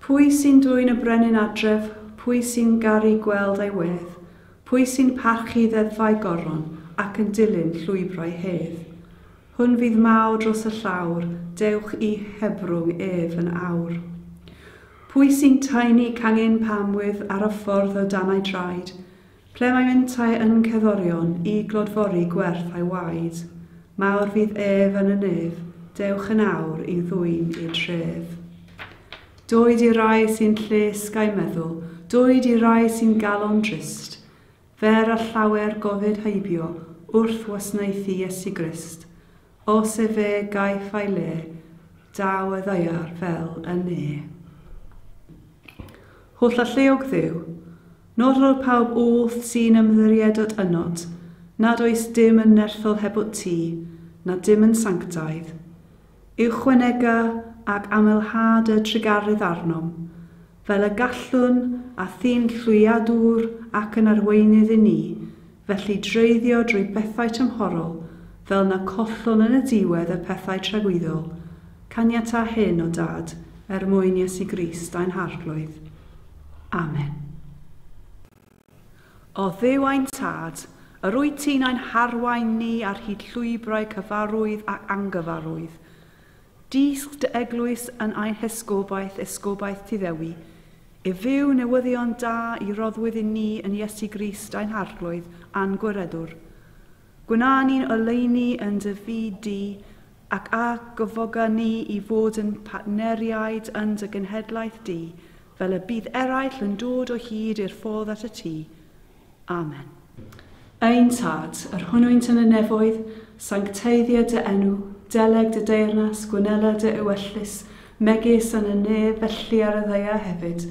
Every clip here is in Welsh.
Pwy sy'n dwyn y brenin adref, pwy sy'n garu gweld ei wedd, pwy sy'n parchu ddeddfau goron ac yn dilyn llwybrau hedd. Hwn fydd mawr dros y llawr, dewch i hebrwng ef yn awr. Pwy sy'n taenu cangen palmwydd ar y ffordd o dan ei draed, ple mae mintai yn cerddorion i glodfori gwerth ei waed. Mawr fydd ef yn y nef, dewch yn awr i ddwyn i'r tref. Doed i rai sy'n llesg a'u meddwl, doed i rai sy'n galon drist, fer a llawer gofid heibio wrth wasanaethu Iesu Grist. Os efe gaiff ei le, daw y ddaear fel y ne. Holl alluog Dduw, nodlodd pawb oll sy'n ymddiriedod ynot, nad oes dim yn nerthol hebot ti, na dim yn sanctaidd. Uwchwanega ac amlhad y trugaredd arnom, fel y gallwn a thî'n llwyadwr ac yn arweinydd i ni, felly dreiddio drwy bethau tymhorol, fel na collwn yn y diwedd y pethau tragwyddol. Caniata hyn, o Dad, er mwyn Iesu Grist ein Harglwydd. Amen. O Dduw ein Tad, yr wyt ti'n ein harwain ni ar hyd llwybrau cyfarwydd ac angyfarwydd. Dysg dy eglwys yn ein hesgobaeth, esgobaeth Tyddewi, i fyw newyddion da i roddwyd i ni yn Iesu Grist ein Harglwydd a'n Gwaredwr. Gwna ni'n oleuni yn dy fyd di, ac a gyfoga ni i fod yn partneriaid yn dy genhedlaeth di, fel y bydd eraill yn dod o hyd i'r ffordd at y tŷ. Amen. Ein Tad, yr hwnnwynt yn y nefoedd, sancteiddia dy enw, deleg dy deyrnas, gwnela dy ewyllys, megis yn y nef felly ar y ddaear hefyd.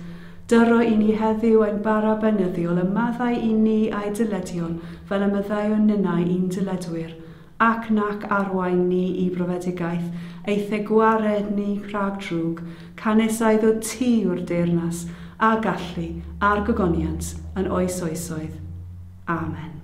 Dyro i ni heddiw ein bara beunyddiol, y maddau i ni a'i dyledion, fel y maddeuwn ninnau i'n dyledwyr, ac nac arwain ni i brofedigaeth, eithr gwared ni rhag drwg, canys eiddo ti yw'r deyrnas, a gallu, a'r gogoniant, yn oes oesoedd. Amen.